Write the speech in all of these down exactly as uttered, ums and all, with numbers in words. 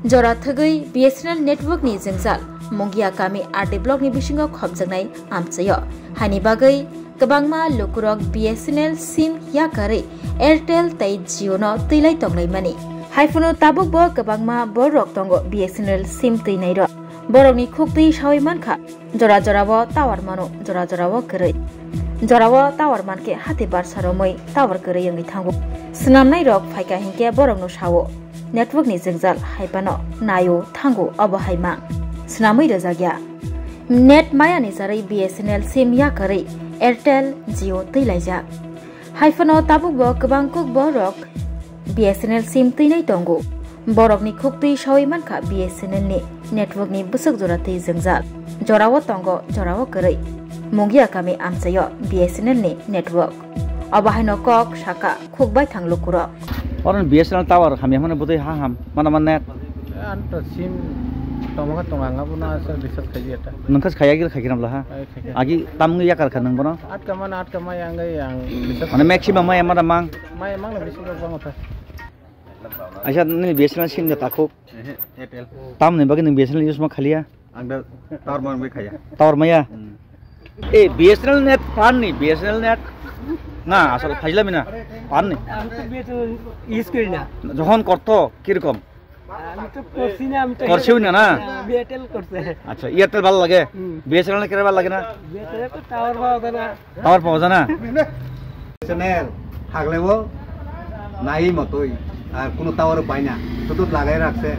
Jora thwgwi B S N L network ni jwngjal Mungia kami R D block ni bisingo khopjaknai amchaio. Haini bagwi kwbangma lukurok B S N L sim yakarwi Airtel tei Jio no twilai tonglaimani. Haiphano tabukbo kwbangma borok tongo B S N L sim twinairok. Borokni khuktwi sawi mankha, jora jorao tower mano, jora jorao kwrwi. Jorao tower mankhe hati barsa romwi tower kwrwi wngwi thango. Swnamnairok phaikha hinkhe borokno sao, network ni jwngjal haiphano naio thango obo hai mang. Swnamwi rwjakya. Net maya ni jarwi B S N L sim yakarwi Airtel, Jio twilaijak. Haiphano tabukbo kwbang kuk borok B S N L sim twinai tongo. Borokni khuktwi sawi mankha B S N L ni network ni bwswk jora twi jwngjal. Jorao tongo, jorao kwrwi. Mungia kami amchaio B S N L ni network. Obo haino kok saka khukbai thang lukurok. Oro B S N L tower hamya hwnwi bwtwi ha ham, mana man net. Ang to sim tongma khe tongo, ang abono asa recharge khaidi eta. Nwng khe khaya gil khai kiram laha. Ai, khai khe. Agi tamni yakar kha nwng bono? Atka mana, atka maya ang, ang recharge. Mane maximum maya mana mang? Maya mang na bisi rok bang ota. Aisa nini B S N L sim da takhuk. Ehe, Airtel. Tamni bagwi nwng B S N L use ma khaliya? Ang da tower man bai khaya. Tower maya? Hmm. Eh, B S N L net pan ni, B S N L net? না, আসলে ফাইজলামি না, pan ni. আমি তো BSNL use করি না। যখন করতো, কিরকম? আমি তো করছি না, আমি তো করছিও না, না? বিএসএনএল করছে। আচ্ছা, এয়ারটেল ভালো লাগে? হুম। বিএসএনএল কেন ভালো লাগে না? বিএসএনএল তো টাওয়ার পাওয়া যায় না। Tower পাওয়া যায় না? Channel থাকলেও নাই মতোই, আর কোনো টাওয়ারও পাই না, শুধু লাগাই রাখছে।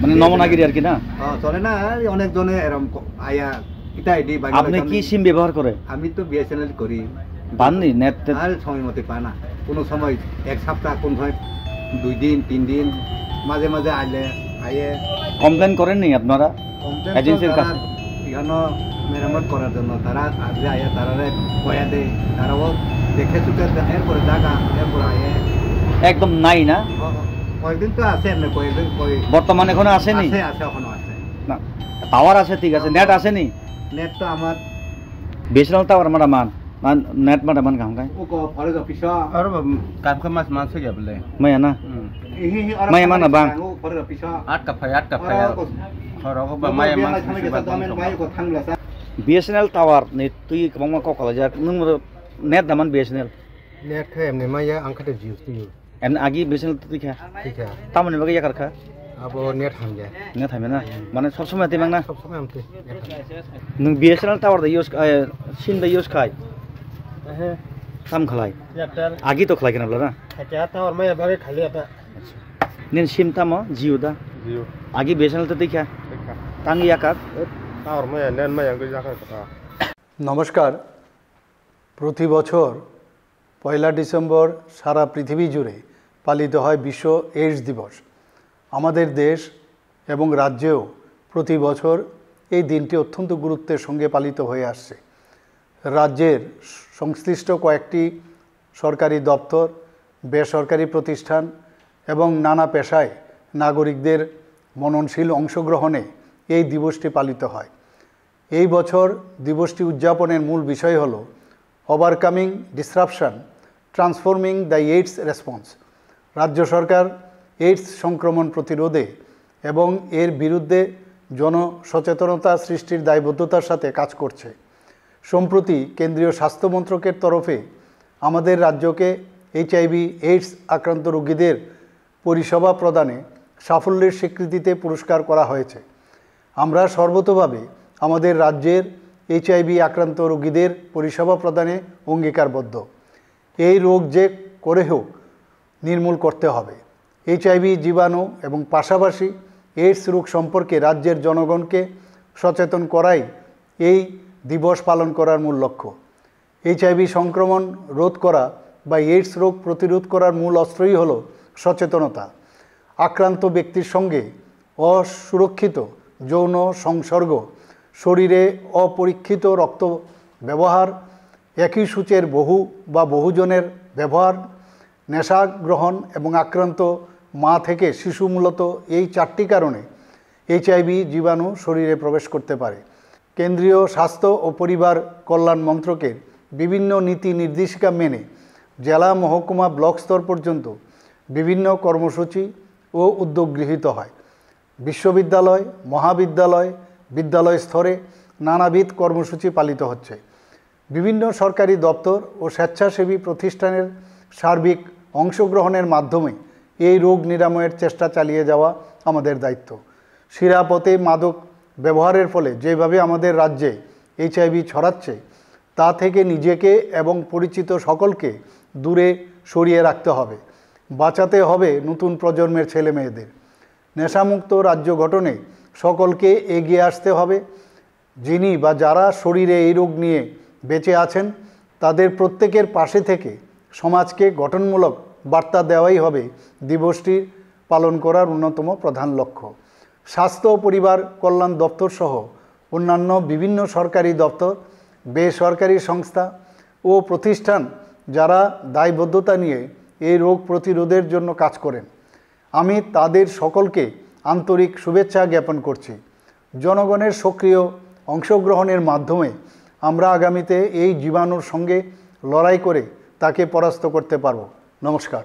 মানে নমুনাগিরি আর কি না? হ্যাঁ, চলে না, আর অনেকজনে এরকম ক-, আয়া, এটা এডি বাংলা আপনি কি সিম ব্যবহার করে? আমি তো বিএসএনএল করি। পাননি নেট টেট? আর সময় মতো পায় না, কোনো সময় এক সপ্তাহ, কোন সময় দুই দিন, তিন দিন, মাঝে মাঝে আইলে, আইয়ে। কমপ্লেন করেননি আপনারা? কমপ্লেন তো এজেন্সির তারা কাছে? এখানে মেরামত করার জন্য তারা আগে আইয়া তারারে কয়া দেয়, তারাও দেখে চুকে দে-, এরপরে জায়গা, এরপরে আইয়ে। একদম নাই না? ক-, কয়েকদিন তো আছে এমনি, কয়েকদিন কয়েক বর্তমানে এখনো আসেনি? আছে, আছে, এখনো আছে। না, টাওয়ার আছে, ঠিক আছে, নেট আসেনি? নেট তো আমার বিএসএনএল টাওয়ার মারা মান, না নেট মারা মান কাম কাই? Oko forest office o. Aro ba kam khe mas man soi ya bole. Maya na? Hmm. Ihi, ihi, oro Maya mana bang? Oko forest office o. Atka phai, atka phai. Oro ko- Oro ko ba Oro maya biya man mai soi samai ba kesa bang domen song. Bai ko thang bela sa. B S N L tower ni twi kwbangma kok kalaijak. Nwng mo net daman B S N L? Net khe emni maya, ang khe to Jio twi. En agi B S N L twi kha? Twi kha. Tamoni bagwi yakar kha? Abo net hamya. Net hamya na? Mane sob somoi twi mang na? Sob somoi ham twi. Nwng B S N L tower da use, eh, sim da use khai? Ehe. Tam khlai? Airtel. Agi to khlai kena bla na? Kha tower maya bagwi khali ata. Nin sim tamo? Jio da? Jio. Agi B S N L twi kha? Twi kha. Tang yakar? Tower maya, net maya wngwi yakar kha. নমস্কার। প্রতি বছর পয়লা ডিসেম্বর সারা পৃথিবী জুড়ে পালিত হয় বিশ্ব এইডস দিবস। আমাদের দেশ এবং রাজ্যেও প্রতি বছর এই দিনটি অত্যন্ত গুরুত্বের সঙ্গে পালিত হয়ে আসছে। রাজ্যের সংশ্লিষ্ট কয়েকটি সরকারি দপ্তর, বেসরকারি প্রতিষ্ঠান এবং নানা পেশায় নাগরিকদের মননশীল অংশগ্রহণে এই দিবসটি পালিত হয়। এই বছর দিবসটি উদযাপনের মূল বিষয় হল Overcoming Disruption, Transforming the AIDS Response। রাজ্য সরকার এইডস সংক্রমণ প্রতিরোধে এবং এর বিরুদ্ধে জনসচেতনতা সৃষ্টির দায়বদ্ধতার সাথে কাজ করছে। সম্প্রতি কেন্দ্রীয় স্বাস্থ্য মন্ত্রকের তরফে আমাদের রাজ্যকে এইচআইভি এইডস আক্রান্ত রোগীদের পরিষেবা প্রদানে সাফল্যের স্বীকৃতিতে পুরস্কার করা হয়েছে। আমরা সর্বতোভাবে আমাদের রাজ্যের এইচআইভি আক্রান্ত রোগীদের পরিষেবা প্রদানে অঙ্গীকারবদ্ধ। এই রোগ যে করে হোক নির্মূল করতে হবে। এইচআইভি জীবাণু এবং পাশাপাশি এইডস রোগ সম্পর্কে রাজ্যের জনগণকে সচেতন করাই এই দিবস পালন করার মূল লক্ষ্য। এইচআইভি সংক্রমণ রোধ করা বা এইডস রোগ প্রতিরোধ করার মূল অস্ত্রই হল সচেতনতা। আক্রান্ত ব্যক্তির সঙ্গে অসুরক্ষিত যৌন সংসর্গ, শরীরে অপরীক্ষিত রক্ত ব্যবহার, একই সূচের বহু বা বহুজনের ব্যবহার, নেশা গ্রহণ এবং আক্রান্ত মা থেকে শিশু, মূলত এই চারটি কারণে এইচআইভি জীবাণু শরীরে প্রবেশ করতে পারে। কেন্দ্রীয় স্বাস্থ্য ও পরিবার কল্যাণ মন্ত্রকের বিভিন্ন নীতি নির্দেশিকা মেনে জেলা, মহকুমা, ব্লক স্তর পর্যন্ত বিভিন্ন কর্মসূচি ও উদ্যোগ গৃহীত হয়। বিশ্ববিদ্যালয়, মহাবিদ্যালয়, বিদ্যালয় স্তরে নানাবিধ কর্মসূচি পালিত হচ্ছে। বিভিন্ন সরকারি দপ্তর ও স্বেচ্ছাসেবী প্রতিষ্ঠানের সার্বিক অংশগ্রহণের মাধ্যমে এই রোগ নিরাময়ের চেষ্টা চালিয়ে যাওয়া আমাদের দায়িত্ব। শিরাপথে মাদক ব্যবহারের ফলে যেভাবে আমাদের রাজ্যে এইচআইভি ছড়াচ্ছে, তা থেকে নিজেকে এবং পরিচিত সকলকে দূরে সরিয়ে রাখতে হবে। বাঁচাতে হবে নতুন প্রজন্মের ছেলেমেয়েদের। নেশামুক্ত রাজ্য গঠনে সকলকে এগিয়ে আসতে হবে। যিনি বা যারা শরীরে এই রোগ নিয়ে বেঁচে আছেন, তাদের প্রত্যেকের পাশে থেকে সমাজকে গঠনমূলক বার্তা দেওয়াই হবে দিবসটি পালন করার অন্যতম প্রধান লক্ষ্য। স্বাস্থ্য ও পরিবার কল্যাণ দপ্তর সহ অন্যান্য বিভিন্ন সরকারি দপ্তর, বেসরকারি সংস্থা ও প্রতিষ্ঠান যারা দায়বদ্ধতা নিয়ে এই রোগ প্রতিরোধের জন্য কাজ করেন, আমি তাদের সকলকে আন্তরিক শুভেচ্ছা জ্ঞাপন করছি। জনগণের সক্রিয় অংশগ্রহণের মাধ্যমে আমরা আগামীতে এই জীবাণুর সঙ্গে লড়াই করে তাকে পরাস্ত করতে পারব। নমস্কার।